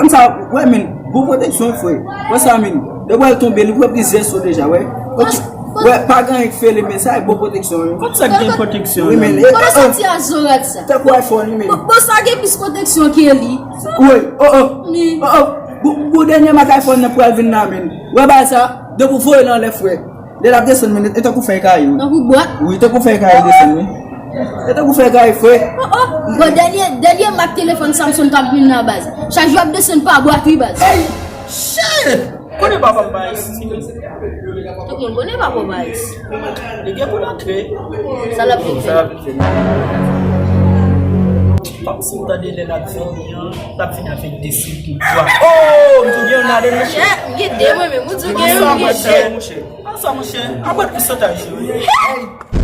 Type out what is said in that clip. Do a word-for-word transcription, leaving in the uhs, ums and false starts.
Konn sa, wè, men, bon pwoteksyon, frè. Wè sa, men. Depi w tonbe, li pran plizyè so deja, wè. Ok. Wè, pa gen anyen k fè li, men sa e bon pwoteksyon, wi. Kot sa k gen pwoteksyon? Wi, men, e, Kote w soti a zorat sa? Tankou iPhone, wi, men. Bon, bon, sa gen plis pwoteksyon ke li. Wi, oh, oh. Wi. Oh, oh. Bon, bon, dènye mak iPhone nan pral vin la, men. Wè, ba sa, depi w voye l anlè, frè. Lè l ap desann, men, e tankou fèy kaye, wi. Tankou bwat? Wi, tankou fèy kaye desann, wi. E tankou fèy kaye, frè. Oh, oh. Bon, dènye, dènye mak telefòn Samsung k ap vin nan baz. Chak jou ap desann pa bwat, wi, baz. Ey! Shit! Konnen papa m pa isi. Tout moun konnen papa w pa isi. Li gen pou l antre. Sa l ap vin fè? Sa l ap vin fè? Kòmsi m tande lè l ap vini an, l ap vini avèk de sou tou dwa. Oh, m tou gen yon ladan, monchè. M gen de mwen menm, ou tou gen yon, m gen de. Monchè, monchè. Ansa, monchè. Apre pou sotaj yo. Hey!